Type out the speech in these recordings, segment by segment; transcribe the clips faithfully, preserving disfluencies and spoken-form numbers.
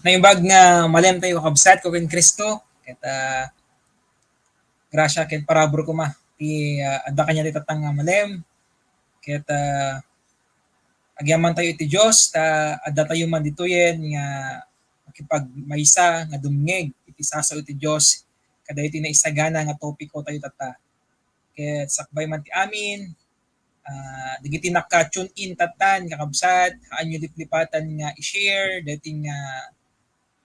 Naimbag nga malem tayo, kakabsat ko ken Cristo. Ket, ah, grasya ken parabur koma ti, ah, adda kaniatayo tatta nga malem. Ket, ah, agyaman tayo iti Dios ta adda tayo man ditoyen nga makipagmaysa nga dumngeg iti sasao iti Dios kadaytoy naisagana nga topiko tayo tatta. Ket sakbay man ti amin, ah, dagiti naka-tune in tatta, kakabsat, haanyo liplipatan nga i-share daytoy nga,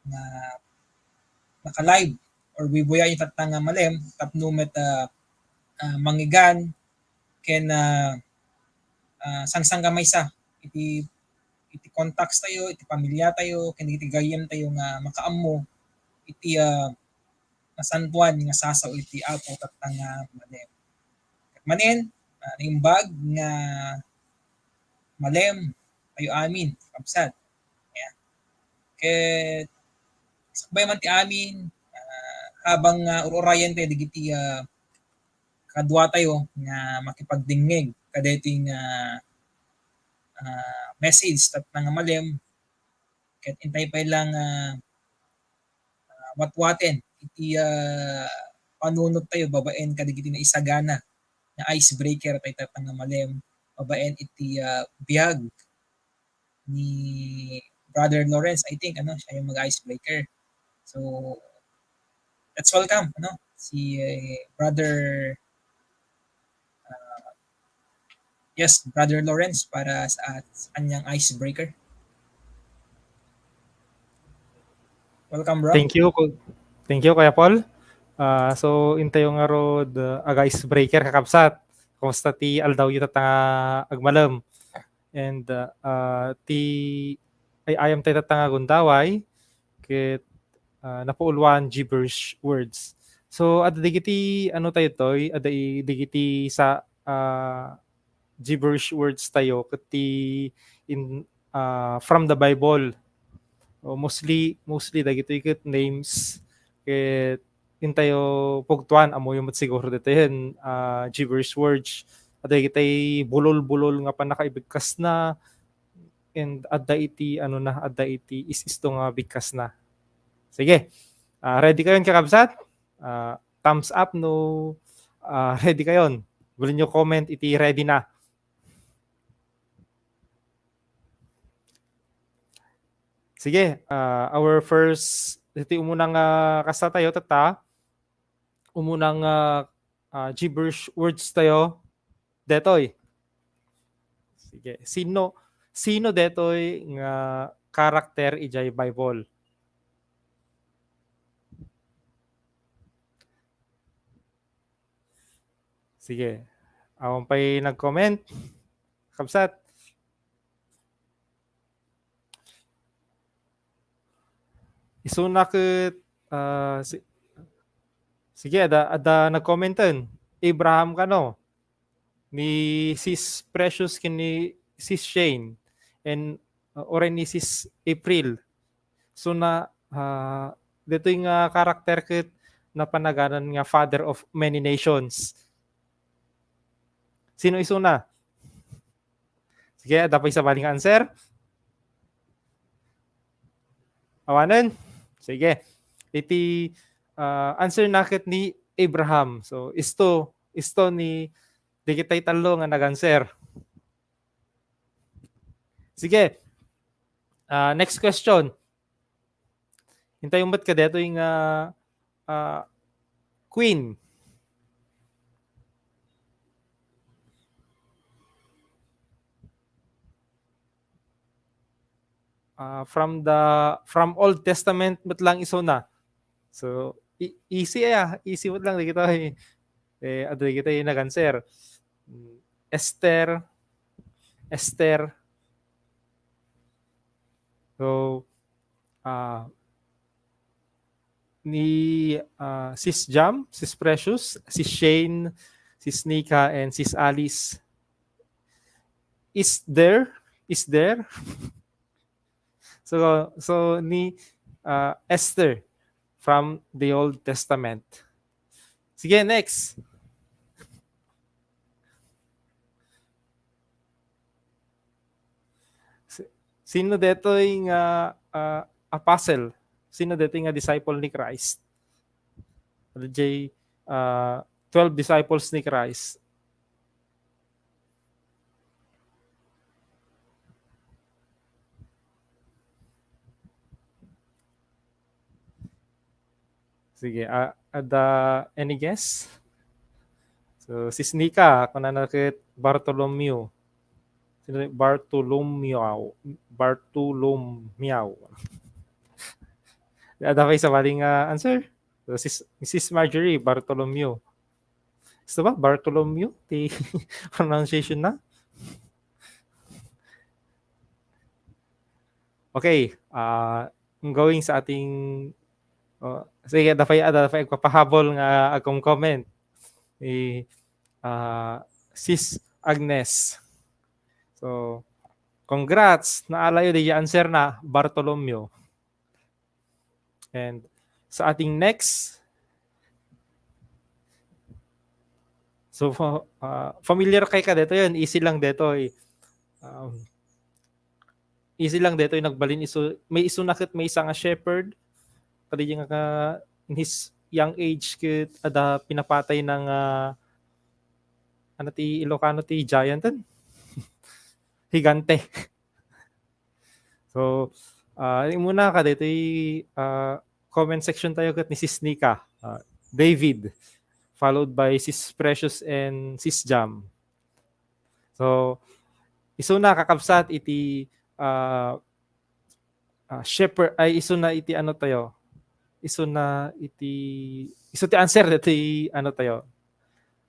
nga naka-live or buybuyaenyo tatta nga malem tapno met, ah, ah, mangngegana ken, ah, ah, sangsanggamaysa iti, iti contacts tayo, iti pamilya tayo, ken iti gayyem tayo nga makaammo iti, ah, nasantoan nga sasao iti Apo tatta nga malem. Ket manen, ah, naimbag nga malem tayo amin, kabsat. Ayan. Ket sakbay man ti amin, ah, habang, ah, ur-urayen tayo dagiti, ah, kadua tayo nga makipagdingngeg kadaytoy nga, ah, message tatta nga malem, ket intay pay lang, ah, ah, watwaten iti, ah, panunot tayo babaen kadagiti naisagana nga icebreaker tayo tatta nga malem babaen iti, ah, biag ni Brother Lawrence, I think, ano, siya yung mag-icebreaker. So, let's welcome, ano, si, eh, Brother, ah, yes, Brother Lawrence para sa, sa kanyang icebreaker. Welcome, bro. Thank you, Ku-, thank you, Kuya Paul. Ah, so, intayo ngarud, ah, ag-icebreaker, kakabsat. Kumusta ti aldawyo tatta nga agmalem? And, ah, ah, ti ay-ayam tayo tatta nga agundaway, ket, ah, napuuluan gibberish words. So, adda dagiti, ano tayo toy, adda i-, dagiti sa, ah, gibberish words tayo, ket ti in, ah, from the Bible. O, mostly, mostly dagitoy ket names, ket intayo pugtoan, ammoyo met siguro ditoyen, ah, gibberish words. Adda dagitoy bulol-bulol nga pannakaibigkasna, and adda iti, ano na, adda iti is-isto nga bigkasna. Sige. Ah, ready kayon, kakabsat? Ah, thumbs up no, ah, ready kayon. Pwede nyo comment iti ready na. Sige, ah, our first, iti umuna nga kasta tayo, tatta, umuna nga, ah, gibberish words tayo, detoy. Sige, sino, sino detoy nga character idiay Bible? Sige. Awan pay nag-comment. Kabsat. Isuna ket, ah, si-, sige, adda, adda nag-commenten. Abraham kano, ni Sis Precious ken ni Sis Shane, and, uh, uray ni Sis April. So na, ah, ditoy nga karakter ket napanaganan nga father of many nations. Sino isuna? Sige, adda pay sabali nga answer? Awanen? Sige. Iti, ah, answer na ket ni Abraham. So, isto, isto ni dagitay tallo nga nag-answer. Sige. Ah, next question. Intayon met kadetoy nga, ah, queen. Ah, from the, from Old Testament met lang isuna. So, e-, easy aya, easy met lang dagitoy. Eh, adda dagitoy nag-answer. Esther, Esther. So, ah, ni, ah, Sis Jam, Sis Precious, Sis Shane, Sis Nika, and Sis Alice. Is there? Is there? So, so ni, ah, Esther from the Old Testament. Sige, next. Si-, sino detoy nga, ah, apostle. Sino daytoy nga disciple ni Christ? Adda jay, ah, twelve disciples ni Christ. Sige, ah, adda any guess? So, sis Nika, kunana ket Bartolomeo. Sino ni Bartolomeo? Bartolomeo. Adda pay sabali nga answer? So, sis, sis Marjorie, Bartolomeo. Gusto ba? Bartolomeo? Ti pronunciation na? Okay, ah, going sa ating, oh, sige, adda pay, adda pay agpapahabol nga agkom-comment. Eh, ah, Sis Agnes. So, congrats, naalayo di answer na, Bartolomeo. And sa ating next, so, fa-, ah, familiar kay ka dito yun, easy lang dito eh. Um, easy lang dito yung nagbalin isu, may isu na ket maysa nga shepherd, kadi nga ka, in his young age ket adda pinapatay na nga, ano ti Ilocano ti giant, higante. So, ah, muna ka dito, ah, comment section tayo ket ni Sis Nika, ah, David, followed by Sis Precious and Sis Jam. So, isuna kakabsat iti, ah, ah, shepherd, ay, isuna iti ano tayo, isuna iti, isu ti answer dito ano tayo,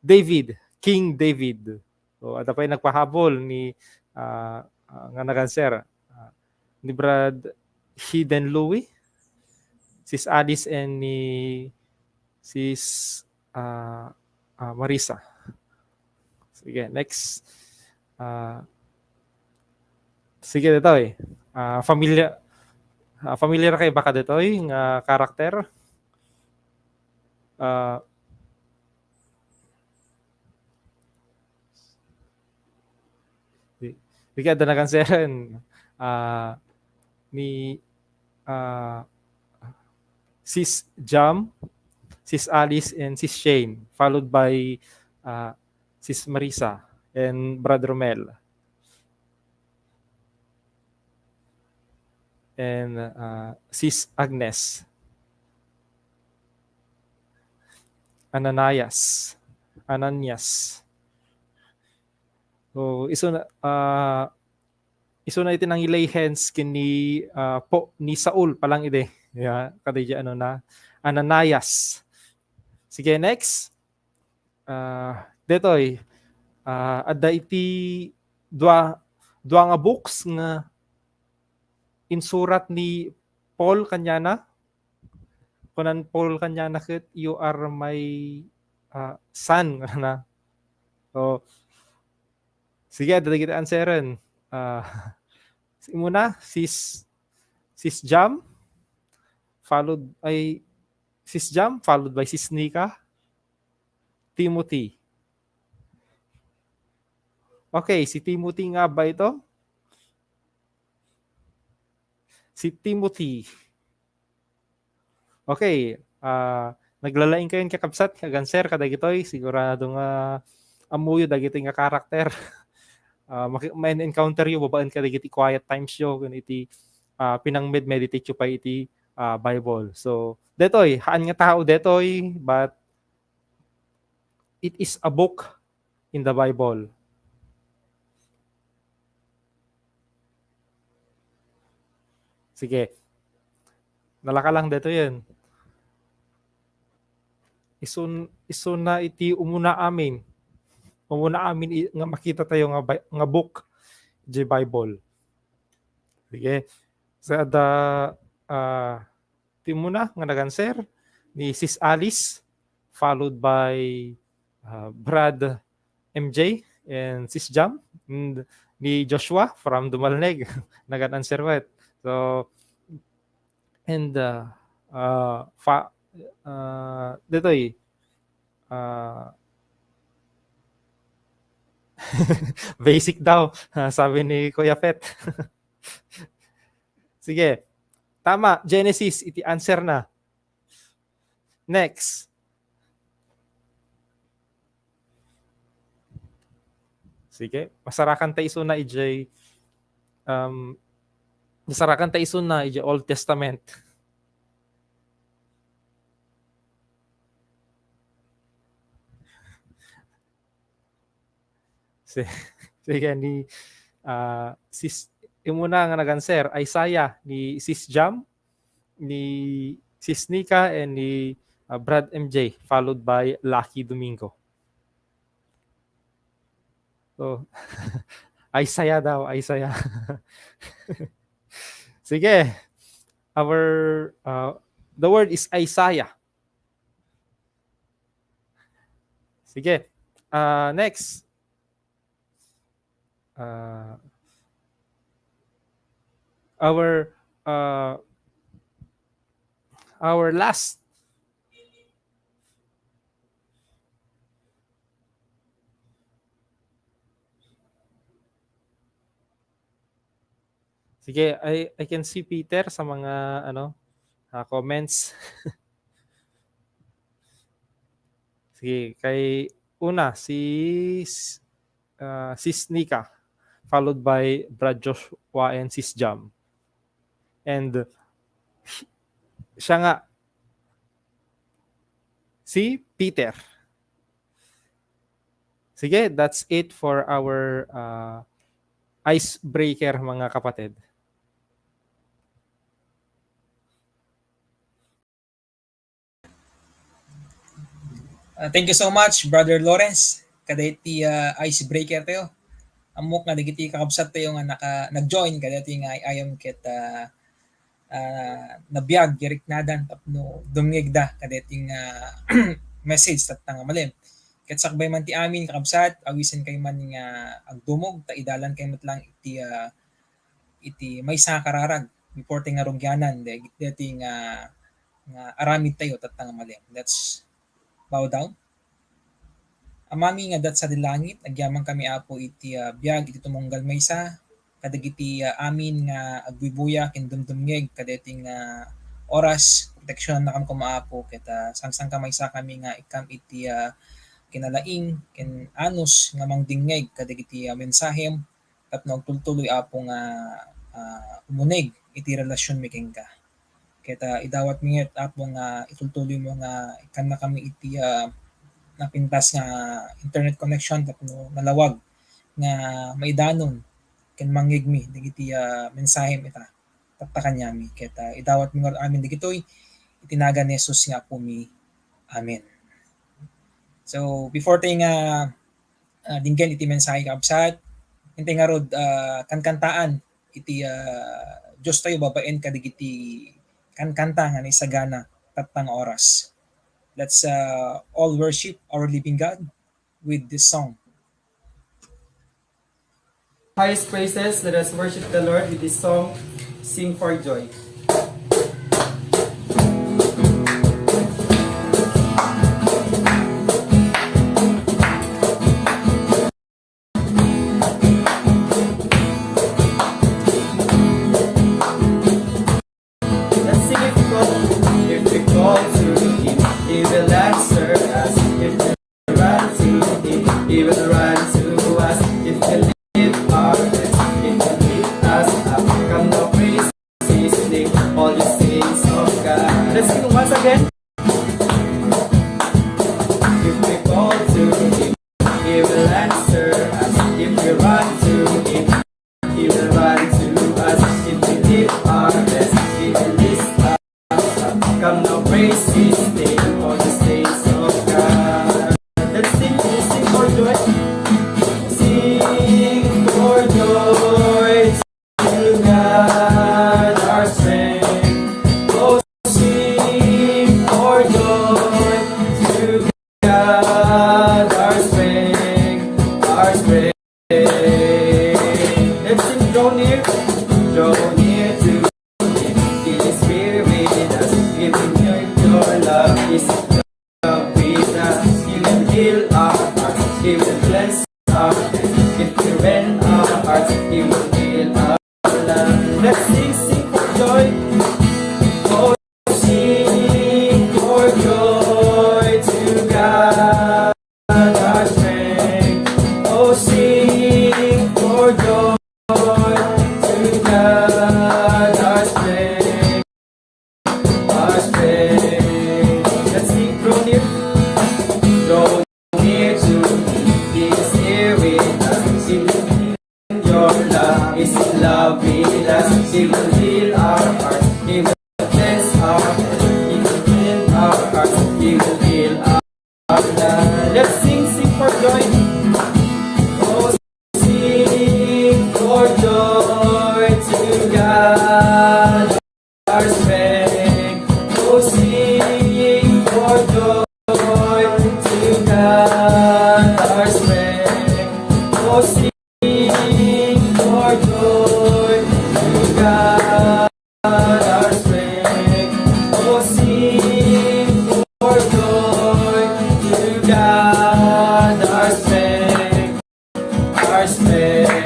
David, King David. So, adda pay nagpahabol ni, ah, ah, nga nag-answer, ah, ni Brad Hiden Louis, Sis Alice, and ni Sis, ah, ah, Marisa. Sige, next. Ah, sige, ditoy. Ah, familiar, ah, familiar kay baka ditoy nga karakter? Ah, Di, di kaya danagan seren, ah, ni, ah, Sis Jam, Sis Alice, and Sis Shane, followed by, ah, Sis Marisa and Brad Romel. And, ah, Sis Agnes. Ananias. Ananias. So, isu na, ah, isu na iti nangilay hands ken ni, ah, po, ni Saul palang idi. Ya, kadaydi ano na, Ananias. Sige, next. Ah, detoy, ah, adda iti dua, dua nga books nga insurat ni Paul kaniana. Kunan Paul kaniana ket, "You are my, ah, son," kunana. So, sige, adda dagiti answeren. Ah, imuna, Sis, Sis Jam, followed, ay, Sis Jam, followed by Sis Nika. Timothy. Okay, si Timothy nga ba ito? Si Timothy. Okay, ah, naglalaing kayon, kakabsat, nga answer kadagitoy, sigurado nga ammoyo dagitoy nga karakter. Ah, maki-, ma-encounter yo babaen kadagiti quiet times yo, ken iti, ah, pinang-med-meditate yo pay iti, ah, Bible. So, detoy, haan nga tao detoy, but it is a book in the Bible. Sige. Nalaka lang detoyen. Isun-, isuna iti umuna amin. Umuna amin i-, nga makita tayo nga Bi-, nga book, di Bible. Sige. Sa da, ah, ti umuna nga nag-answer ni Sis Alice, followed by, ah, Brad M J and Sis Jam, and ni Joshua from Dumalneg, nag-answer met. So, and, ah, ah, fa-, ah, detoy, ah, basic daw, ah, sabi ni Kuya Pet. Sige. Tama, Genesis, iti answer na. Next. Sige, masarakan ta isuna idiay, um, masarakan ta isuna idiay Old Testament. Si-, sige, ni, ah, sis-, imuna nga nag-answer, Isaiah, ni Sis Jam, ni Sis Nika, and ni, ah, Brad M J, followed by Lucky Domingo. So, Isaiah daw, Isaiah. Sige. Our, uh, the word is Isaiah. Sige. Uh, next. Uh, our, uh, our last. Sige, I, I can see Peter sa mga, ano, ah, comments. Sige, kay una, si s-, ah, Sis Nika, followed by Brad Joshua and Sis Jam. And siya nga, si Peter. Sige, that's it for our, ah, icebreaker, mga kapatid. Ah, thank you so much, Brother Lawrence. Kada iti, ah, icebreaker tayo. Ammok nga dagiti kakabsat tayo nga naka-, nag-join kada iti nga ay-ayam ket, ah, ah, nabiag, yariknadan tapno dumngegda kada iti nga message tatta nga malem. Ket sakbay man ti amin, kakabsat, awisen kayo man nga agdumog, ta idalan kayo met lang iti, ah, iti maysa nga kararag before ti nga rugianan, de-, deti nga, nga aramid tayo tatta nga malem. Let's bow down. Amami nga adda sadi langit, agyamankami, Apo, iti, ah, biag iti tumunggal maysa, kadagiti, ah, amin nga agbuybuya ken dumdumngeg kadaytoy nga oras, proteksionannakami koma, Apo, ket, ah, sangsangkamaysakami nga ikkam iti, ah, kinalaing ken anus nga mangdingngeg kadagiti, ah, mensahem tapno agtultuloy, Apo, nga, ah, umuneg iti relasionmi kenka. Ket, ah, idawatmi ngarud, Apo, nga itultuloymo nga ikkannakami iti, ah, napintas nga internet connection tapno nalawag nga maidanon ken mangngegmi dagiti, ah, mensahem ita tatta kaniami. Ket, ah, idawatmi ngarud amin dagitoy iti nagan ni Jesus nga Apomi. Amen. So, before tayo nga, ah, dinggen iti mensahe, kakabsat, intay ngarud, ah, kankantaan iti, ah, Diostayo babaen kadagiti kankanta nga naisagana tatta nga oras. Let's, ah, all worship our living God with this song. Highest praises, let us worship the Lord with this song, Sing for Joy. Let's sing it, people. If we call to him, he will answer us. If we run to him, he will run to us. If we lift our hands, he will lift us up. Come now, praise his name. All you saints of God. Let's sing once again. If we call to him, he will answer us. If we run to him, he will run to us. If we lift our hands, he will lift us up. Come now, praise his name, all the saints of God. Let's sing, let's sing for joy. Sing for joy to God our strength. Oh, sing for joy to God our strength, our strength. Let's sing, draw near, draw near to him. He is here with us. If we need your love, he's love with us. He will heal our hearts. He will cleanse our hands. If we rend our hearts, he will heal our land. Let's sing, sing for joy. joy to God our strength. Oh, sing for joy to God our strength. Oh, sing for joy to God our strength, our strength.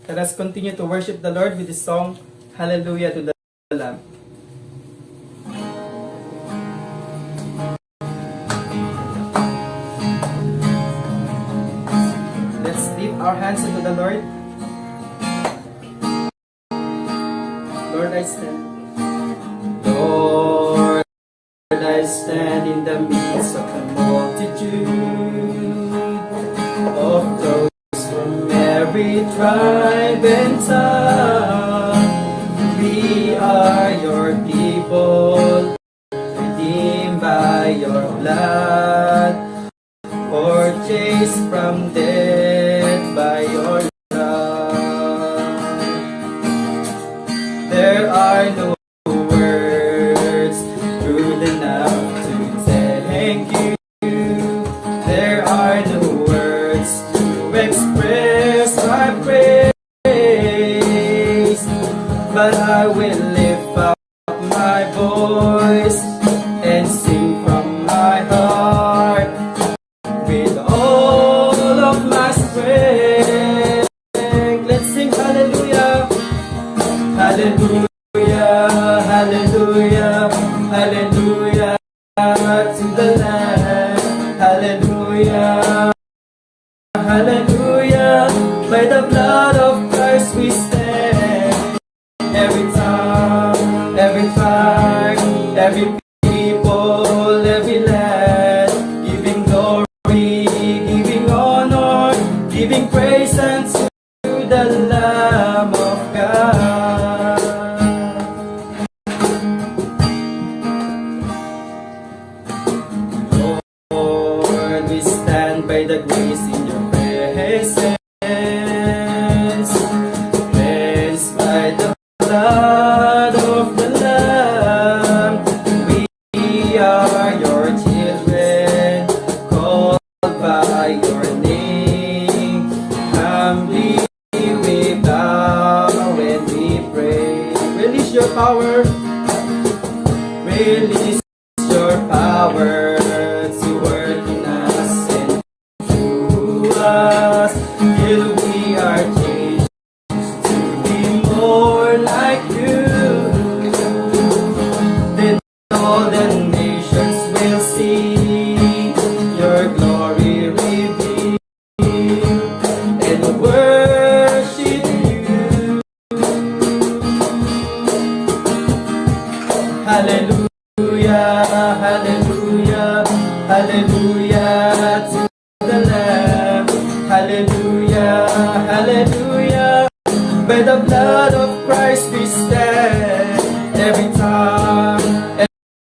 Let us continue to worship the Lord with the song, Hallelujah to the Lamb. Let's lift our hands unto the Lord. Lord, I stand. Lord, I stand in the midst of a multitude of those from every tribe and tongue. We are your people, redeemed by your blood, purchased from death by your love. There are no words good enough to thank you. There are no words to express my praise, but I will lift up my voice and sing from my heart with all of my strength. Let's sing hallelujah, hallelujah, hallelujah, hallelujah to the Lamb. Hallelujah, hallelujah. By the blood of Christ we stand. Every tongue, every tribe, every people, every land, giving glory, giving honor, giving praise unto the Lamb of God. Lord, we stand by the grace in your presence, cleansed by the blood of the Lamb. We are your children, called by your name. Humbly we bow and we pray. Release your power. Release your power to work in us and through us, till we are changed to be more like you. Then all the nations will see your glory revealed and worship you. Hallelujah, hallelujah, hallelujah to the Lamb. Hallelujah, hallelujah. By the blood of Christ we stand. Every tongue,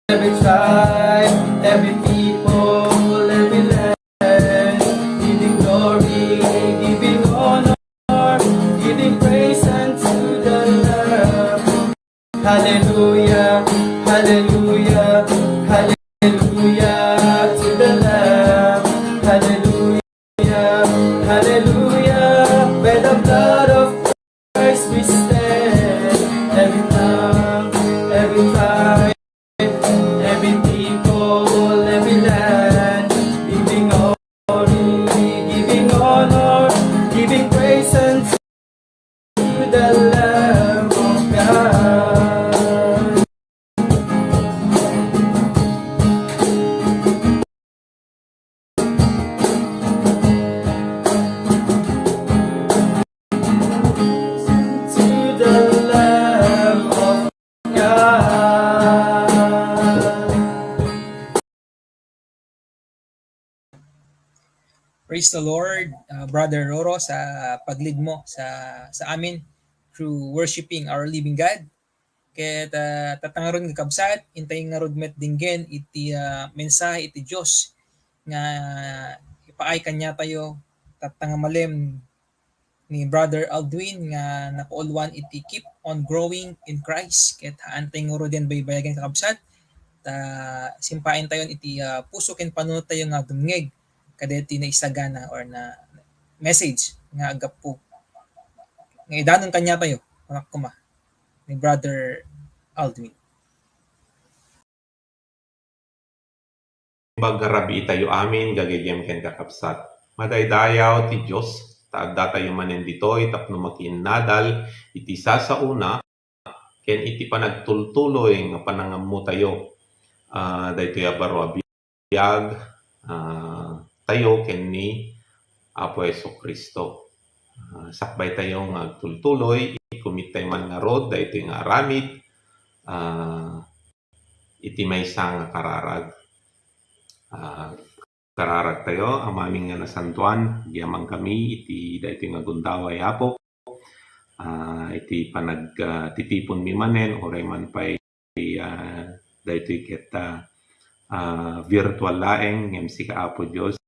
every tribe, every people, every land, giving glory, giving honor, giving praise unto the Lamb. Hallelujah, hallelujah, hallelujah to the Lamb. Hallelujah, hallelujah. By the blood of Christ we stand. Every tongue, every tribe, every people, every land, giving glory, giving honor, giving praise unto the Lamb of God. To the Lamb of God. Praise the Lord, uh, Brother Roro, sa pag-lead mo sa, sa amin through worshiping our living God. Ket, ah, tatta ngarud nga kabsat, intay ngarud met dinggen iti, ah, mensahe iti Dios nga ipaay kaniatayo, tatta nga malem ni Brother Aldwin nga napauluan iti Keep on Growing in Christ. Ket haan tayo ngaruden baybayagen, kakabsat. Ta simpaentayon iti, ah, puso ken panunot tayo nga dumngeg kadaytoy naisagana or na message nga aggapu nga idanon kaniatayo, kunak koma, ni Brother Aldwin. Imbag nga rabii tayo amin, gagayyem ken kakabsat. Madaydayaw ti Dios, ta addatayo manen ditoy tapno makiinnadal iti sasaona ken iti panagtultuloy nga panangammotayo, ah, daytoy a baro a biag, ah, tayo ken ni Apo Jesu-Cristo. Ah, sakbay tayo nga agtultuloy, i-commit tayo man ngarud daytoy nga aramid, ah, iti maysa nga kararag. Ah, kararag tayo, Ama mi nga nasantoan, agyaman kami iti daytoy nga gundaway, Apo. Ah, iti panag, ah, titiponmi manen, uray man pay, ah, daytoy ket, ah, ah, virtual laeng, ngem sika, Apo Dios,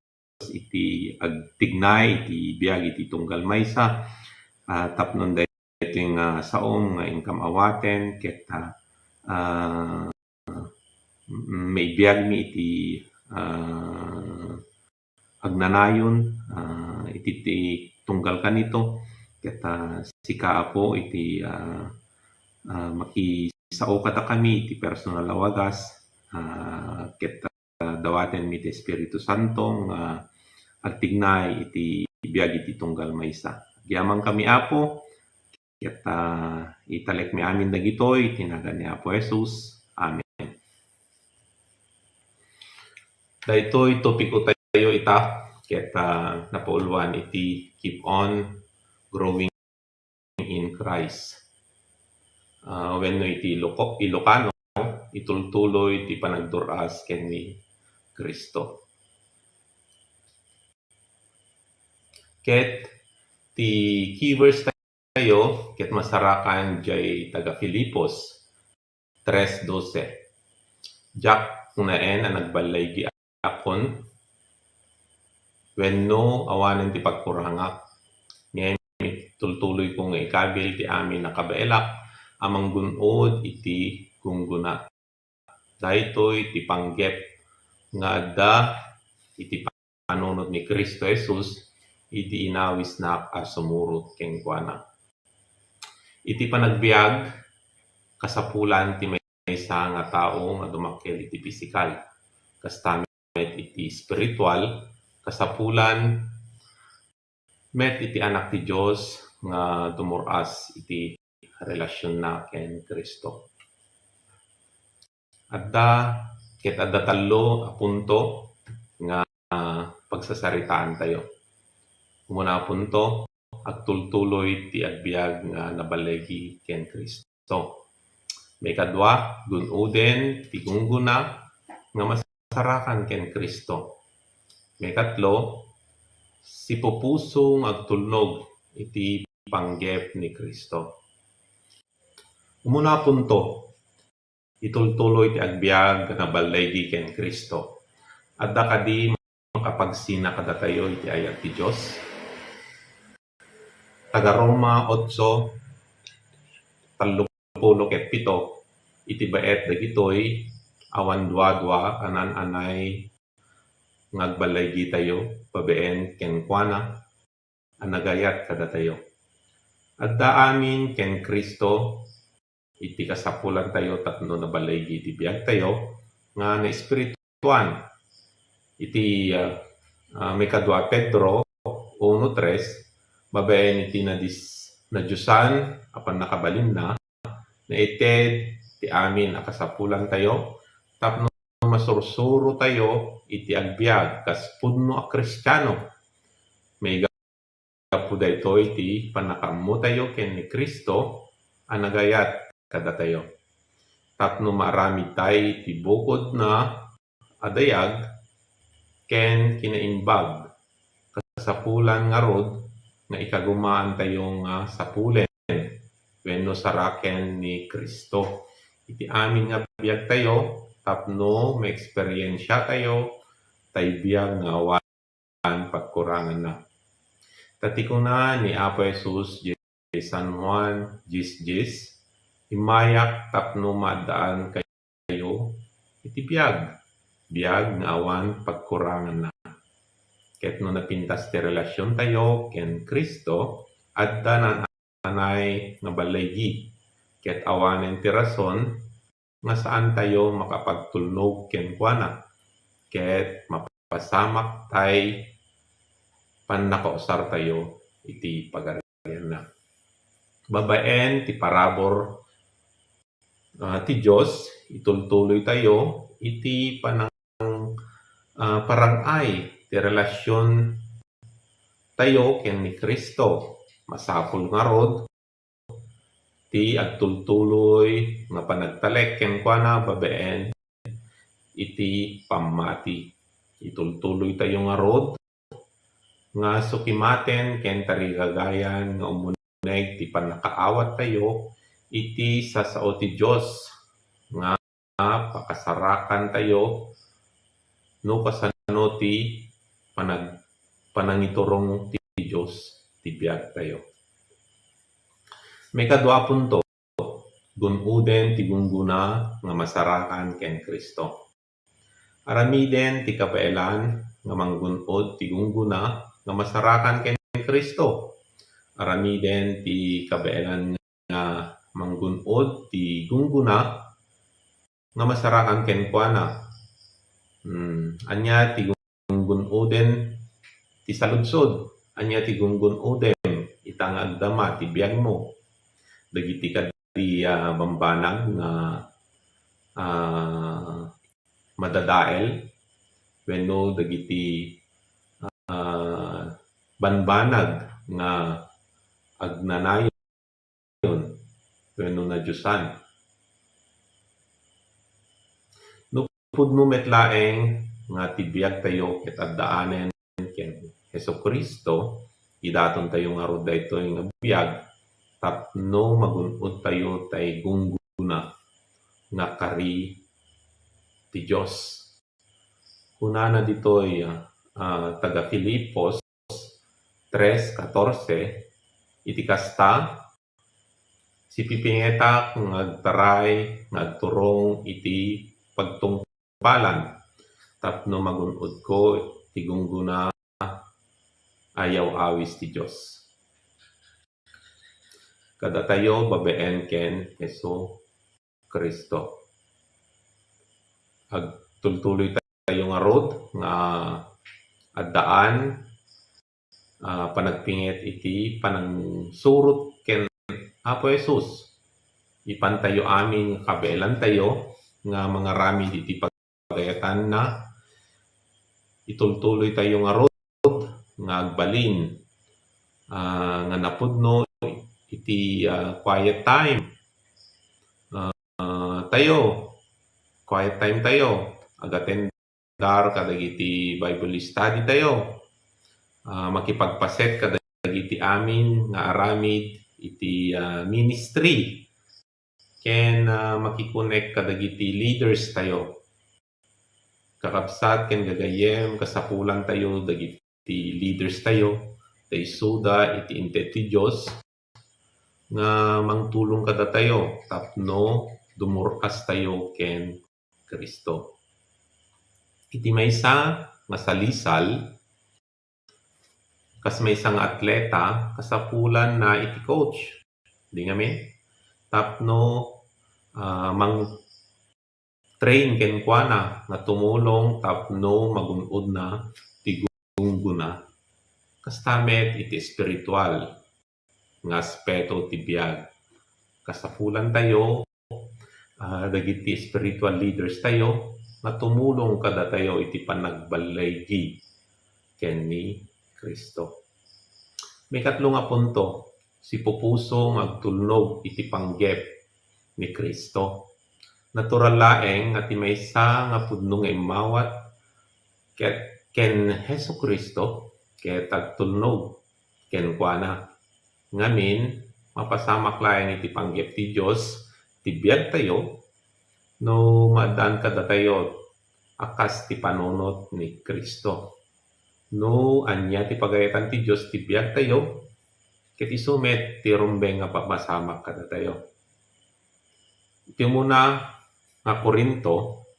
iti agtignay iti biag iti tunggal maysa, ah, tapno daytoy nga saom nga inkam awaten ket, ah, ah, maibiagmi iti, ah, agnanayon, ah, iti, iti tunggal kanito. Ket, ah, sika, Apo, iti, ah, ah, makisao kadakami iti personal a wagas, ah, ket, ah, dawatenmi ti Espiritu Santo nga agtignay iti biag iti tunggal maysa. Agyamankami, Apo, ket, ah, italekmi amin dagitoy iti nagan ni Apo Jesus. Amen. Daytoy topiko tayo ita, ket, ah, napauluan iti Keep on Growing in Christ. Ah, wenno iti Iloko-, Ilocano, itultuloy ti panagdur-as ken ni Cristo. Ket ti keyverse tayo, ket masarakan jay taga Filipos tres doce. Diak kunaen a nagballaygiakon wenno awanen ti pagkurangak, ngem itultuloyko nga ikabil ti amin a kabaelak a manggun-od iti gunggona. Daytoy ti panggep nga adda iti panunot ni Cristo Jesus idi inawisnak a sumurot kenkuana. Iti panagbiag, kasapulan ti maysa nga tao nga dumakkel iti pisikal. Kasta met iti espiritual, kasapulan met iti Anak ti Dios nga dumur-as iti relasionna ken Cristo. Adda, ket adda tallo a punto nga pagsasaritaantayo. Umuna a punto, agtultuloy ti agbiag nga naballigi ken Cristo. Maikadua, gun-oden ti gunggona nga masarakan ken Cristo. Maikatlo, sipupuso nga agtulnog iti panggep ni Cristo. Umuna a punto, itultuloy ti agbiag nga naballigi ken Cristo. Adda kadi makapagsina kadatayo iti ayat ti Dios? Taga Roma otso, tallopulo ket pito, iti baet dagitoy, awan duadua a naan-anay nga agballigitayo babaen kenkuana a nagayat kadatayo. Adda amin ken Cristo iti kasapulantayo tapno naballigi ti biagtayo nga naespirituan. Iti, ah, ah, maikadua Pedro uno tres, babaen iti nadis-, nadiosan a pannakabalinna, naited ti amin a kasapulantayo tapno masursurotayo iti agbiag kas pudno a Kristiano. Maiga gapu daytoy ti pannakaammotayo ken ni Cristo a nagayat kadatayo, tapno maaramidtayo iti bukodna a dayag ken kinaimbag. Kasapulan ngarud nga ikagumaantayo nga sapulen wenno saraken ni Cristo iti amin nga biagtayo tapno maeksperiensiatayo tay biag nga awan pagkuranganna. Ta ti kuna ni Apo Jesus, San Juan dies dies, "Immayak tapno maaddaan kayo iti biag, biag nga awan pagkuranganna." Ket no napintas ti relasiontayo ken Cristo, adda naan-anay nga ballaygi, ket awanen ti rason nga saantayo makapagtulnog kenkuana, ket mapasamak tay pannakausartayo iti Pagarianna. Babaen ti parabur, ah, ti Dios, itultuloytayo iti panang-, ah, parang-ay ti relasiontayo ken ni Cristo. Masapul ngarud ti agtultuloy nga panagtalek kenkuana babaen iti pammati. Itultuloytayo ngarud nga sukimaten ken tarigagayan nga umuneg ti pannakaawattayo iti sasao ti Dios nga pakasarakantayo no kasano ti panag-, panangiturong ti Dios ti biagtayo. Maikadua a punto, gun-oden ti gunggona nga masarakan ken Cristo. Aramiden ti kabaelan nga manggun-od ti gunggona nga masarakan ken Cristo. Aramiden ti kabaelan nga manggun-od ti gunggona nga masarakan kenkuana. Hmm, ania ti gun-, gun-oden ti saludsod? Ania ti gun-odem ita nga agdama ti biagmo? Dagiti kadi, ah, bambanag nga, ah, madadael wenno dagiti, ah, bambanag nga agnanayon wenno nadiosan. No pudno met laeng nga ti biagtayo ket addaanen ken Jesu-Cristo, idatontayo ngarud daytoy nga biag tapno magun-odtayo tay gunggona nga kari ti Dios. Kunana ditoy, ah, taga Filipos tres catorce, iti kasta, sipipingetak nga agtaray nga agturong iti pagtungpalan tapno magun-odko ti gunggona a yaw-awis ti Dios. Kadatayo babaen ken Jesu-Cristo. Agtultuloytayo ngarud nga addaan, ah, panagpinget iti panangsurot ken Apo Jesus. Ipantayo amin nga kabaelantayo nga mangaramid iti pagayatanna. Itultuloytayo ngarud nga agbalin, ah, nga napudno iti, ah, quiet time. Ah, tayo, quiet time tayo. Agatendar kadagiti Bible study tayo. Ah, makipagpaset kadagiti amin nga aramid iti, ah, ministry. Ken, ah, makikonek kadagiti leaders tayo. Kakabsat ken gagayyem, kasapulantayo dagiti leaders tayo, ta isuda iti inted ti Dios nga mangtulong kadatayo tapno dumurkastayo ken Cristo. Iti maysa nga salisal, kas maysa nga atleta, kasapulanna iti coach. Di ngamin? Tapno, ah, mang-train kenkuana nga tumulong tapno magun-odna ti gunggona. Kasta met iti espiritual nga aspeto ti biag. Kasapulantayo, ah, dagiti spiritual leaders tayo nga tumulong kadatayo iti panagballaygi ken ni Cristo. Maikatlo nga punto, sipupuso nga agtulnog iti panggep ni Cristo. Natural laeng nga ti maysa nga pudno nga immawat ket ken Jesu-Cristo ket agtulnog kenkuana. Ngamin, mapasamak laeng iti panggep ti Dios ti biagtayo no maaddaan kadatayo a kas ti panunot ni Cristo. No ania ti pagayatan ti Dios ti biagtayo, ket isu met ti rumbeng nga papasamak kadatayo. Iti umuna nga Corinto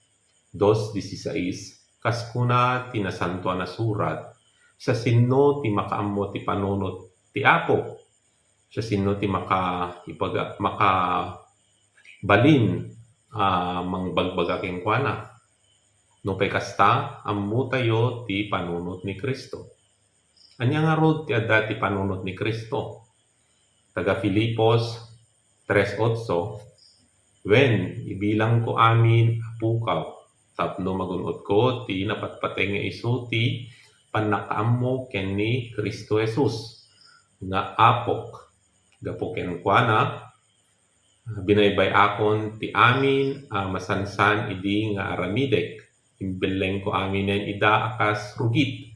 dos dieciséis, kas kuna ti Nasantoan a Surat, "Siasino ti makaammo ti panunot ti Apo? Siasino ti maka-, ibaga-, makabalin a mangbagbaga kenkuana?" Nupay kasta, ammotayo ti panunot ni Cristo. Ania ngarud ti adda ti panunot ni Cristo? Taga Filipos tres otso, "Wen, ibilangko amin a pukaw, tapno magun-otko ti napatpateg nga isu ti pannakaammo ken ni Cristo Jesus nga Apok. Gapu kenkuana, binaybay-akon ti amin a masansan idi nga aramidek. Imbellengko aminen ida a kas rugit,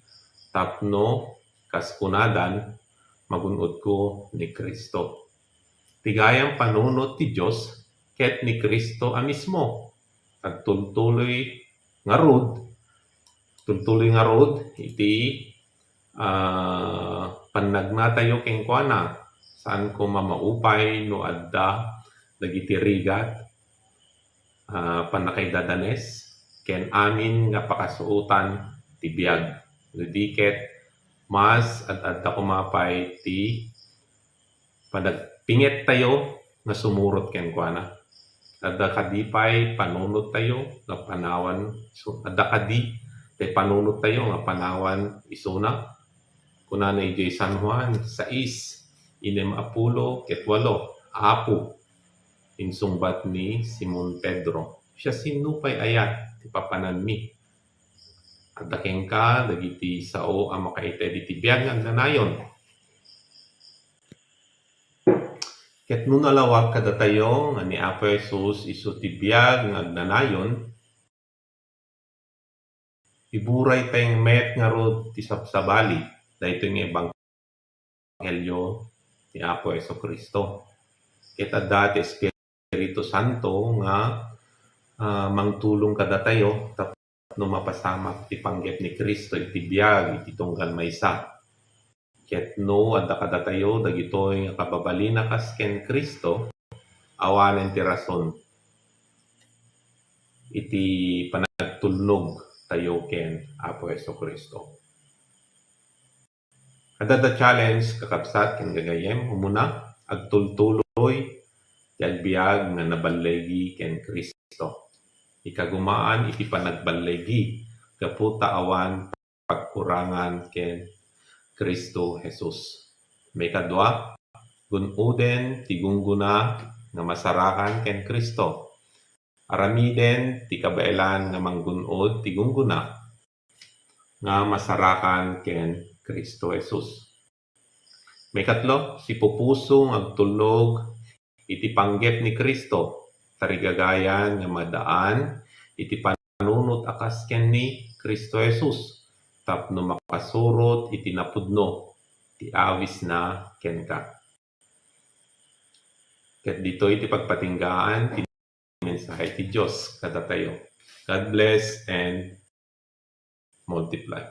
tapno kas kunadan, magun-otko ni Cristo." Ti gayam panunot ti Dios ket ni Cristo a mismo. Agtultuloy ngarud, tultuloy ngarud iti, ah, pannagnatayo kenkuana. Saan koma maupay no adda dagiti rigat, ah, pannakaidadanes, ken amin nga pakasuotan ti biag. No di ket, mas ad-adda koma pay ti panagpingettayo nga sumurot kenkuana. Adda kadi pay panunottayo nga panawan isu-, adda kadi tay panunottayo nga panawan isuna? Kunana idiay San Juan sais, inem a pulo ket walo, "Apo," insungbat ni Simon Pedro, "siasino pay aya ti papananmi? Adda kenka dagiti sao a makaited iti biag nga agnanayon." Ket no nalawag kadatayo nga ni Apo Jesus isu ti biag nga agnanayon, iburay tayo met ngarud ti sabsabali daytoy nga ebanghelio ni Apo Jesu-Cristo. Ket adda ti Espiritu Santo nga, ah, mangtulong kadatayo tapno mapasamak ti panggep ni Cristo iti biag iti tunggal maysa. Ket no adda kadatayo dagitoy nga kababalin a kas ken Cristo, awanen ti rason iti panagtulnog tayo ken Apo Jesu-Cristo. Adda da challenge, kakabsat ken gagayyem. Umuna, agtultuloy ti agbiag nga naballegi ken Cristo. Ikagumaan iti panagballegi gapu ta awan pagkurangan ken Cristo Jesus. Maikadua, gun-oden ti gunggona nga masarakan ken Cristo. Aramiden ti kabaelan nga manggun-od ti gunggona nga masarakan ken Cristo Jesus. Maikatlo, sipupuso nga agtulnog iti panggep ni Cristo, tarigagayan nga madaan iti panunot a kas ken ni Cristo Jesus, tapno makasurot iti napudno ti awisna kenka. Ket ditoy ti pagpatinggaan ti mensahe ti Dios kadatayo. God bless and multiply.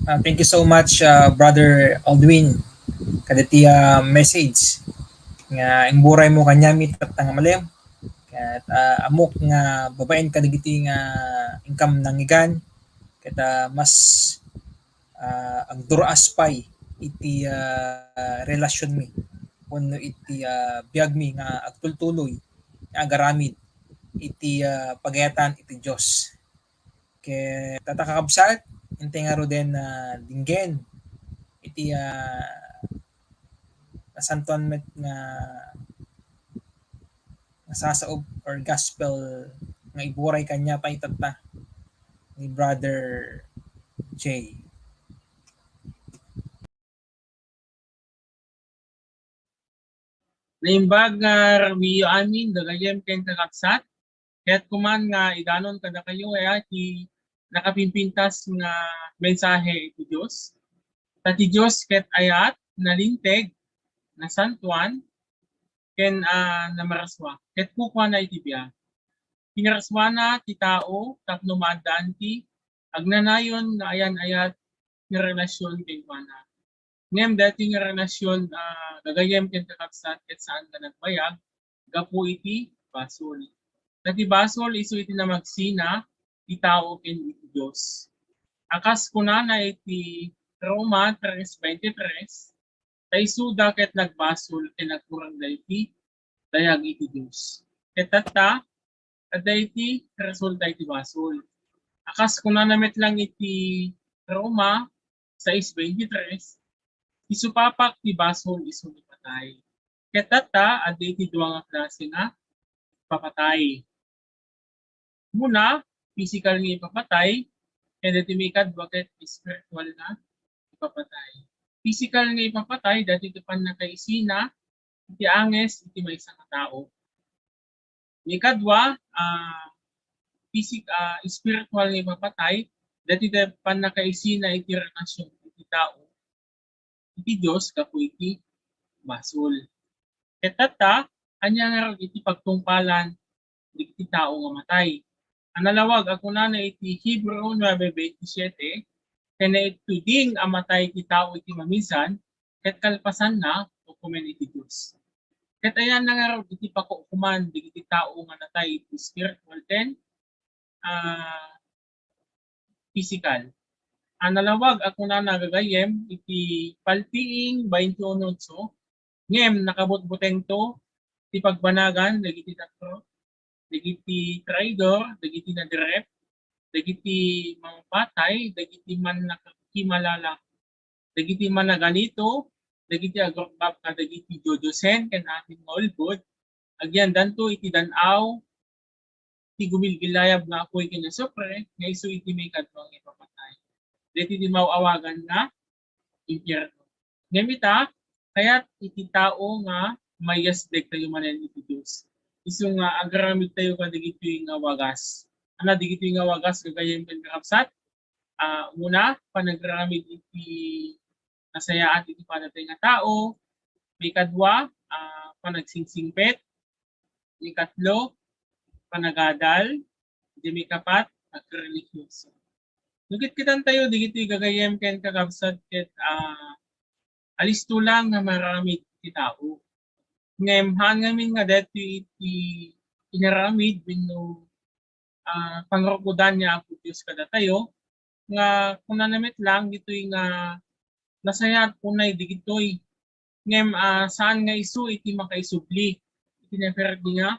Ah, thank you so much, ah, Brother Aldwin, kaditi, ah, message nga imburay mo kaniami tatta nga malem. Ket, ah, ammok nga babaen kadagiti nga inkam nangngegan, ket, ah, mas, ah, agdur-as pay iti, ah, relasionmi wenno iti, ah, biagmi nga agtultuloy nga agaramid iti, ah, pagayatan iti Dios. Ket tatta, kakabsat, intay ngaruden, ah, dinggen iti, ah, nasantoan met nga, nga sasaob or gospel nga iburay kaniatayo tatta ni Brother Jay. Naimbag nga rawiyo amin, gagayyem ken kakabsat, kayatkon man nga idanon kadakayo aya ti nakapimpintas nga mensahe iti Dios. Ta ti Dios ket ayat, nalinteg, nasantoan, ken, ah, namarasua, ket kukuana iti biag. Pinarsuana ti tao tapno maaddaan ti agnanayon nga ayan-ayat nga relasyon kenkuana. Ngem daytoy nga relasyon, ah, gagayyem ken kakabsat, ket saan nga nagbayag gapu iti basol. Ta ti basol isu iti namagsina ti tao ken iti Dios. A kas kunana iti Roma tres veintitrés, ta isuda ket nagbasol ken nagkurangda iti dayag iti Dios. Ket tatta, adda iti resulta iti basol. A kas kunana met lang iti Roma sais veintitrés, isupapak ti basol isu ni patay. Ket tatta, adda iti dua nga klase nga ipapatay. Muna, pisikal nga ipapatay, ken daytoy maikadua ket espiritual nga ipapatay. Pisikal nga ipapatay, daytoy ti pannakaisina iti anges iti maysa nga tao. Maikadua, ah, pisik-, ah, espiritual nga ipapatay, daytoy ti pannakaisina iti relasyon iti tao iti Dios gapu iti basol. Ket tatta, ania ngarud iti pagtungpalan dagiti tao nga matay? A nalawag a kunana iti Hebreo nueve veintisiete, ken naituding a matay ti tao iti mamisan, ket kalpasanna, ukomen iti Dios. Ket ayanna ngarud iti pakukuman dagiti tao nga natay iti spiritual ken, ah, pisikal. A nalawag a kunana gagayyem iti Paltiing twenty-one otso, ngem nakabutbutengto ti pagbanagan dagiti tatro, dagiti traidor, dagiti nadirep, dagiti mangpatay, dagiti mannakakimalala, dagiti managanito, dagiti agrukbab kadagiti diosen ken amin nga ulbod, agyandanto iti dan-aw ti gumilgilayab nga apuy ken asupre, nga isu iti maikadua nga ipapatay. Daytoy ti maaw-awagan nga impierno. Ngem ita, kayat iti tao nga mayasdegtayo manen iti Dios. Isu nga agaramidtayo kadagitoy nga wagas. Ania dagitoy nga wagas, gagayyem ken kakabsat? Ah, una, panagraramid iti nasayaat iti padatay nga tao. Maikadua, ah, panagsingsingpet. Ikatlo, panagadal. Iti maikapat, agrelihiyoso. No kitkitantayo dagitoy gagayyem ken kakabsat ket, ah, alisto lang nga maaramid ti tao. Ngem haan ngamin nga daytoy iti inaramid wenno, ah, pangarukodan ni Apo Dios kadatayo, nga kunana met lang ditoy nga nasayaat unay dagitoy. Ngem, ah, saan nga isu iti makaisubli iti naperdi nga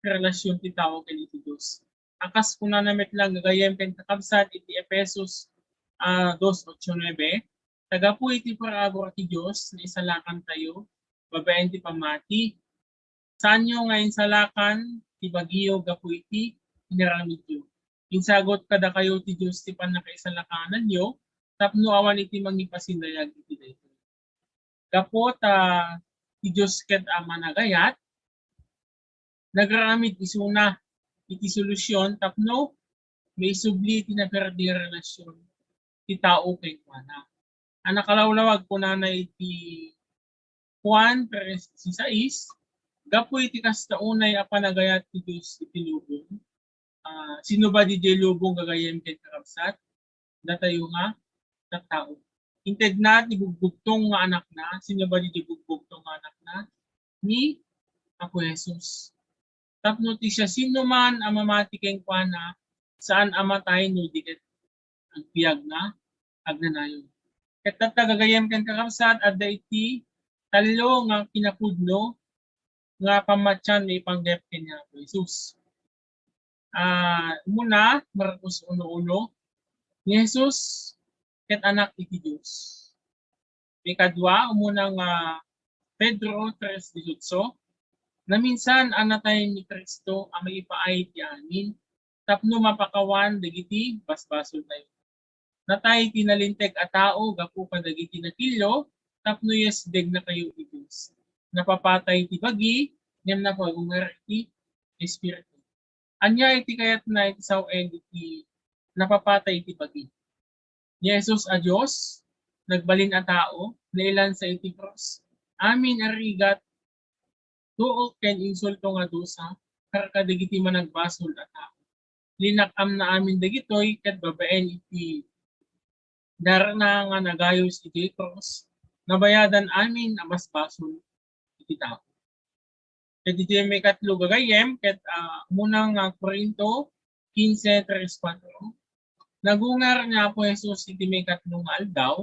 relasyon ti tao ken iti Dios. A kas kunana met lang gagayyem ken kakabsat iti Efesos, ah, dos ocho nuebe, ta gapu iti parabur ti Dios, naisalakantayo babaen ti pammati. Saanyo nga insalakan ti bagiyo gapu iti inaramidyo. Insagut kadakayo ti Dios ti pannakaisalakananyo tapno awan iti mangipasindayag iti daytoy. Gapu ta ti Dios ket a managayat, nagaramid isuna iti solusyon tapno maisubli ti naperdi a relasyon ti tao kenkuana. A nakalawlawag kunana iti Juan tres dieciséis, gapu iti kasta unay a panagayat ti Dios iti lubong. Ah, sino ba didiay lubong gagayyem ken kakabsat? Datayo nga tattao. Intedna ti bugbugtong nga anakna. Sino ba didiay bugbugtong nga anakna? Ni Apo Jesus. Tapno ti siasinoman a mamati kenkuana, saan a matay no di ket agbiag nga agnanayon. Ket tatta gagayyem ken kakabsat, adda iti tallo nga kinapudno nga pammatian maipanggep ken ni Apo Jesus. Ah, umuna, Marcos uno uno, ni Jesus ket Anak iti Dios. Ikadua, umuna nga Pedro tres dieciocho, naminsan a natay ni Cristo a maipaay ti amin tapno mapakawan dagiti basbasoltayo. Natay ti nalinteg a tao gapu kadagiti nakillo tapno yasdegnakayo ti Dios. Napapatay ti bagi, ngem napagungar ti Espiritu. Ania iti kayatna iti sawen iti napapatay iti bagi? Ni Jesus a Dios, nagbalin a tao, nailansa iti krus. Amin a rigat, tuok ken insulto nga dusa, kadagiti managbasol a tao. Linak-amna amin dagitoy ket babaen iti darana nga nagayus iti krus, nabayadan amin a basbasol iti tao. Ket iti maikatlo gagayyem, ket, ah, umuna nga Corinto quince tres cuatro, nagungar ni Apo Jesus iti maikatlo nga aldaw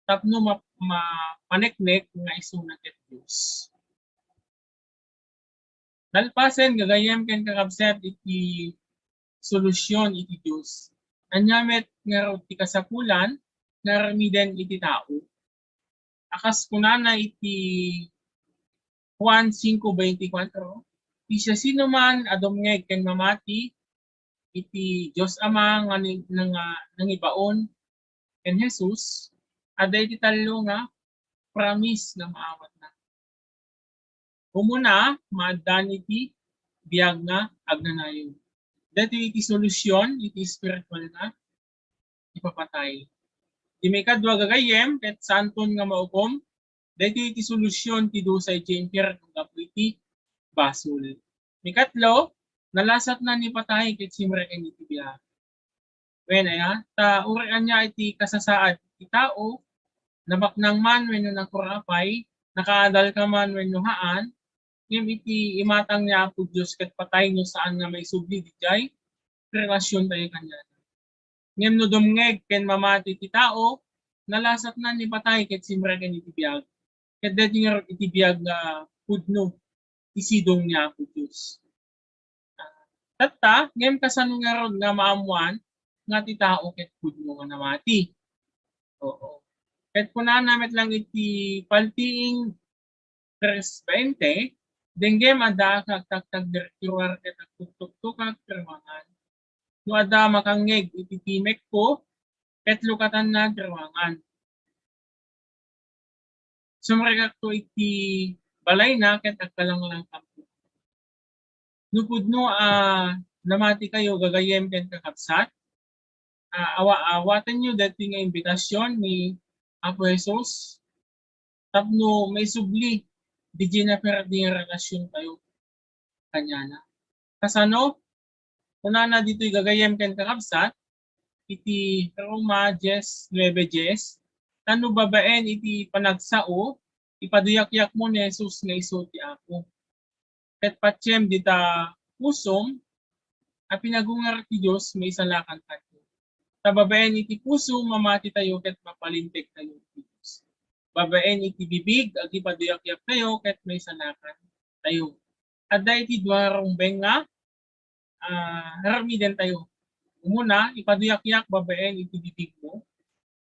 tapno ma-, mapaneknek nga isuna ket Dios. Nalpasen, gagayyem ken kakabsat, iti solusyon iti Dios. Ania met ngarud ti kasapulan nga aramiden iti tao? A kas kunana iti Juan cinco veinticuatro, ti siasinoman a dumngeg ken mamati iti Dios Ama nga ni-, nga nangibaon ken Jesus, adda iti tallo nga promise nga maawatna. Umuna, maaddan iti biag nga agnanayon. Daytoy iti solusyon iti espiritual nga ipapatay. Ti maikadua gagayyem, ket saanton nga maukom, daytoy iti solusyon ti dusa iti infierno gapu iti basol. Maikatlo, nalasatna ni patay ket simreken iti biag. Wen, aya, ta uray ania iti kasasaad ti tao, nabaknang man wenno nakurapay, nakaadal ka man wenno haan, ngem iti imatang ni Apo Dios ket patay no saan nga maisubli didiay relasion tayo kaniana. Ngem no dumngeg ken mamati ti tao, nalasatna ni patay ket simreken iti biag. Ket daytoy ngarud iti biag nga pudno ti sidong ni Apo Dios. Tatta, ngem kasano ngarud nga maammoan nga ti tao ket pudno nga namati? Oo. Ket kunana met lang iti paltiing tres veinte, denggem adda nga agtagtagder ti ruar ket agtuktuktukak ti ruangan. No adda makangngeg iti timekko, ket lukatanna ti ruangan. Sumrekakto iti balayna ket agkalanglangkam. No pudno a namati kayo, gagayyem ken kakabsat, ah, awa-, awatenyo daytoy nga imbitasion ni Apo Jesus tapno maisubli didiay naperdi nga relasion tayo kaniana. Kasano? Kunana ditoy gagayyem ken kakabsat, iti Roma diez nueve diez, "Ta no babaen iti panagsao, ipaduyakyakmo ni Jesus nga isu ti Apo. Ket patiem dita pusom a pinagungar ti Dios maisalakan kadto. Ta babaen iti puso, mamati tayo ket mapalinteg tayo iti Dios. Babaen iti bibig, agipaduyakyak tayo ket maisalakan tayo." Adda iti dua rumbeng nga, ah, aramiden tayo. Umuna, ipaduyakyak babaen iti bibigmo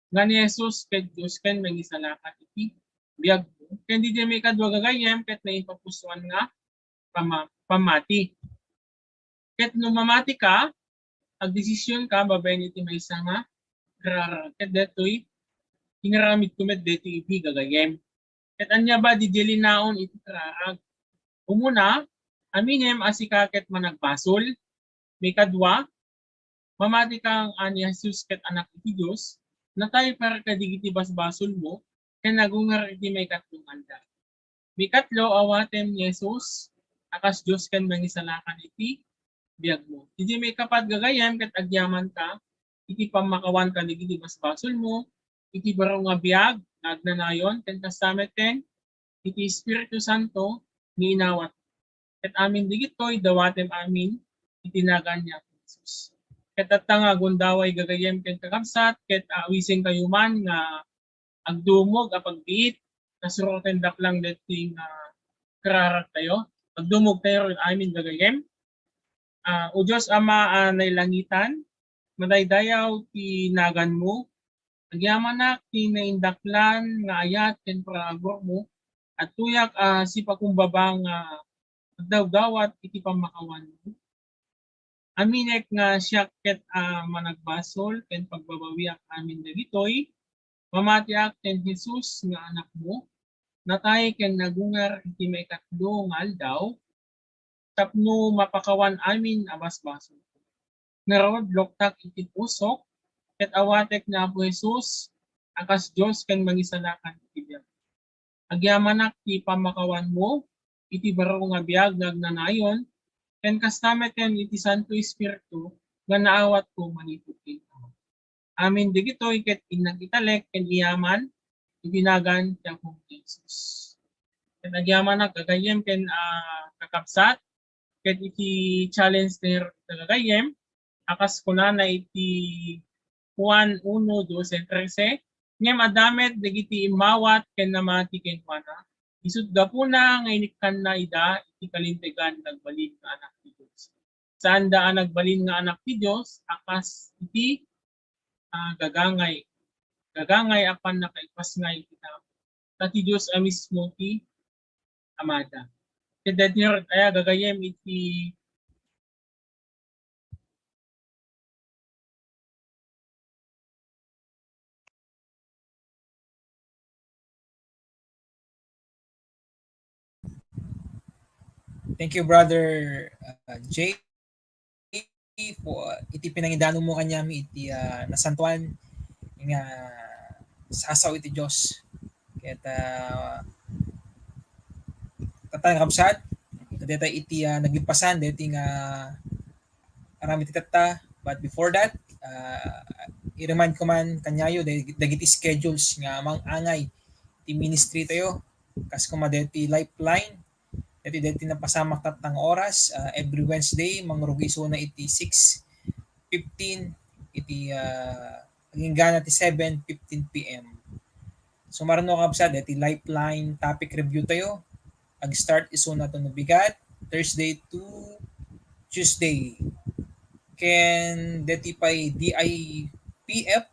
nga ni Jesus ket Dios ken mangisalakan iti biagmo. Ken didiay maikadua gagayyem ket naipapusuan nga pama-, pammati. Ket no mamati ka, agdesisyon ka babaen iti maysa nga kararag. Ket daytoy, inaramidko met daytoy idi gagayyem. Ket ania ba didiay linaon iti kararag? Umuna, aminem a sika ket managbasol. Maikadua, mamati ka nga ni Jesus ket Anak iti Dios, natay para kadagiti basbasolmo, ken nagungar iti maikatlo nga aldaw. Maikatlo, awatem ni Jesus a kas Dios ken mangisalakan iti biagmo. Iti maikapat gagayyem ket agyamanka iti pammakawan kadagiti basbasolmo, iti baro nga biag nga agnanayon, ken kasta met ken iti Espiritu Santo nga inawat. Ket amin dagitoy dawatem amin iti nagan ni Apo Jesus. Ket tatta nga agundaway gagayyem ken kakabsat, ket awisenkayo man nga agdumog a pagbiit, kasuroten daklang deti nga kararag tayo. Agdumog tayo ren amin gagayyem. Ah, O Dios Ama a nailangitan, madaydayaw ti naganmo. Agyamanak ti naindaklan nga ayat ken paragurmo. Adtoyak a sipakumbaba nga agdawdawat iti pammakawanmo. Aminek nga siak ket a managbasol ken pagbabawiak amin dagitoy. Mamatiak ken Jesus nga Anakmo, natay ken nagungar iti maikatlo nga aldaw, tapno mapakawan amin a basbasol. Ngarud, luktak iti pusok, ket awatek ni Apo Jesus a kas Dios ken Mangisalakan iti biag. Agyamanak ti pammakawanmo iti baro nga biag nga agnanayon, ken kasta met ken iti Santo Espiritu nga naawatko manipud ken Ama. Amin dagitoy ket innak italek ken iyaman iti nagan ti Apo Jesus. Ket agyamanak gagayyem ken, ah, kakabsat, ket iti challenge ti gagayyem, a kas kunana iti Juan uno doce trece, ngem adda met dagiti immawat ken namati kenkuana, isut' gapuna nga inikkanna ida iti kalintegan ti agbalin nga Anak ti Dios. Saanda a nagbalin nga anak ti Dios a kas iti, ah, gagangay, gagangay a pannakaipasngay iti tao. Ta ti Dios a mismo ti Amada. Ket daytoy nga aya gagayyem iti Thank you, Brother, uh, Jay, for iti pinangidanon mo kaniami iti, uh, nasantuan nga sasao iti Dios. Ket, uh, tatta, kakabsat, dayta iti, uh, naglipasan, dayta nga aramid ti tatta. But before that, uh, i-remind ko man kaniayo, dag-, dagiti schedules nga mangangay ti ministry tayo. Kas koma dayta Lifeline, dayta, dayta napasamak tatta nga oras, uh, every Wednesday, mangrugi isuna iti six fifteen, iti, uh, agingga ti seven fifteen P M. So, marno, kakabsat, dayta Lifeline topic review tayo. Ag-start isuna to no bigat, Thursday to Tuesday. Ken dayta pay D I P F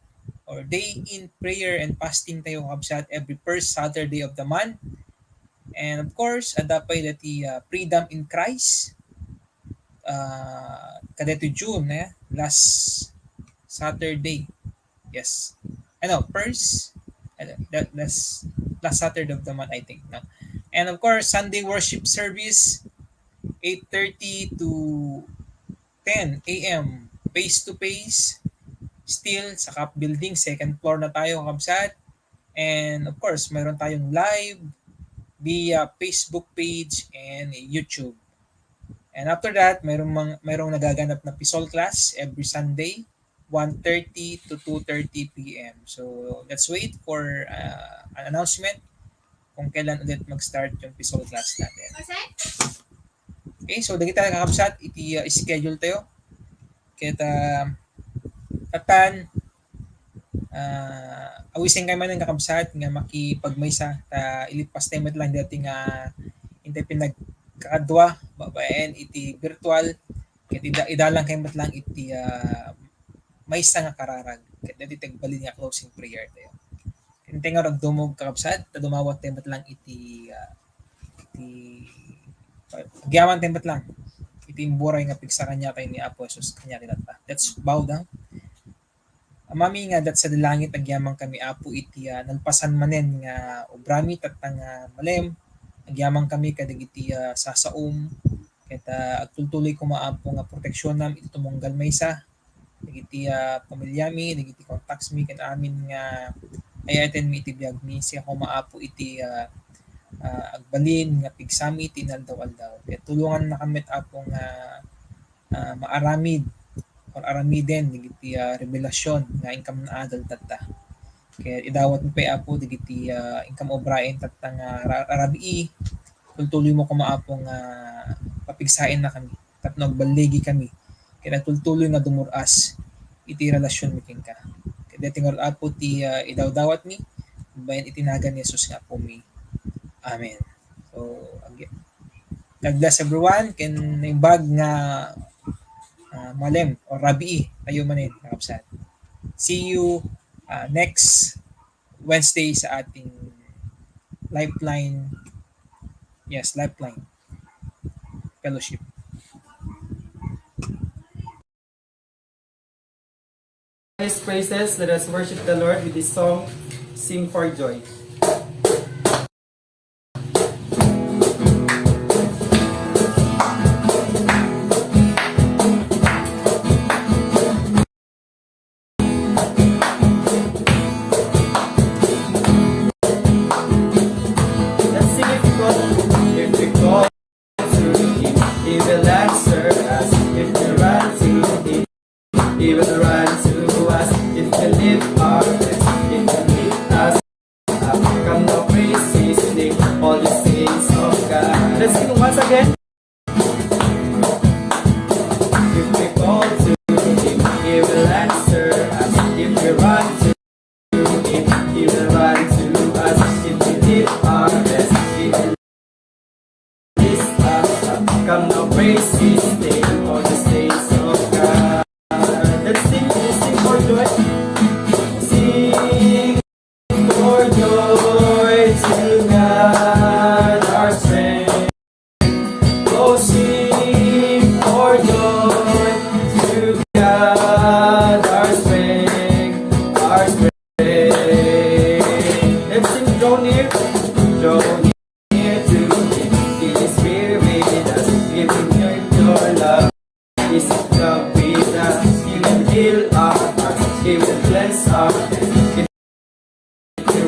or Day in Prayer and Fasting tayo, kakabsat, every first Saturday of the month. And of course, adda pay dayta, uh, Freedom in Christ. Uh, kadayta June, eh, last Saturday. Yes. Ano, first, ano, that, that's last Saturday of the month, I think, no? And of course, Sunday worship service, eight thirty to ten A M, face to face, still sa Cup Building, second floor na tayo, kakabsat. And of course, mayroon tayong live via Facebook page and YouTube. And after that, mayroong mang-, mayroong nagaganap na P SOL class every Sunday, one thirty to two thirty P M. So, let's wait for, uh, an announcement kung kailan ulit mag-start yung P SOL class natin. Okay, so dagita, kakabsat, iti, uh, schedule tayo. Ket, uh, katan, uh, awisenkayo manen, kakabsat, nga makipagmaysa ta ilipas tayo met lang dayta nga intay pinagkakadua babaen iti virtual. Ket ida-, idalangkayo met lang iti, ah, maysa nga kararag. Ket dayta ti agbalin nga closing prayer tayo. Intay nga agdumog, kakabsat, ta dumawat tayo met lang iti, ah, iti, agyaman tayo met lang iti imburay nga pigsa kaniatayo ni Apo Jesus kaniatayo latta. Let's bow down. Amami nga adda sadi langit, agyamankami, Apo, iti, ah, nalpasan manen nga obrami tatta nga malem. Agyamankami kadagiti, ah, sasaom, ket, ah, agtultuloy koma, Apo, nga proteksionam iti tumunggal maysa dagiti, ah, pamiliami, dagiti contacts mi, ken amin nga ay-ayatenmi iti biagmi. Siak koma, Apo, iti, ah, ah, agbalin nga pigsami iti inaldaw-aldaw. Ket tulongannakami met, Apo, nga ah, maaramid or aramiden dagiti, ah, revelasyon nga inkam naadal tatta. Ket idawatmi pay, Apo, dagiti, ah, inkam obraen tatta nga ra-, rabii. Tultuloymo koma, Apo, nga papigsaennakami tapno agballigikami ket agtultuloy nga dumur-as iti relasionmi kenka. Ket daytoy ngarud, Apo, ti, ah, idawdawatmi babaen iti nagan ni Jesus nga Apomi. Amen. So, ag-, God bless everyone. Ken naimbag nga, ah, malem o rabii tayo manen, kakabsat. See you, ah, next Wednesday sa ating Lifeline, yes, Lifeline Fellowship. His praises, let us worship the Lord with this song, Sing for Joy. Let's sing it together. If we call to him, he will answer.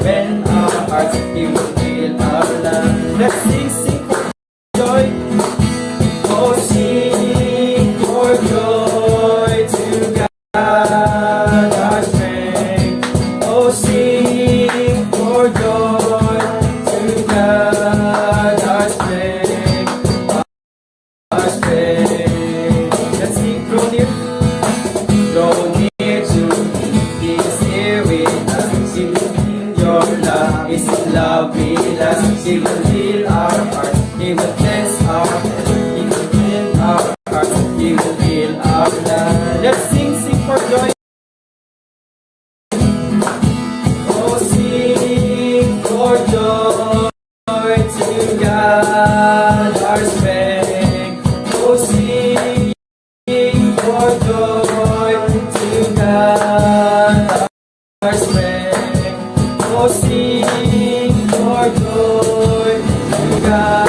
When our hearts, He will fill our life. Let's sing, sing for joy. Oh, sing for joy to God our strength. Oh, sing for joy to God our strength. Let's sing, draw near. Draw near to Him, He is here with us. He will fill your life. He's in love with us. He will fill our hearts. He will cleanse our hearts. He will fill our hearts. He will fill our life. Let's sing, sing for joy. Oh, sing for joy to God our strength. Oh, sing for joy to God our strength. Oh, sing for joy to God.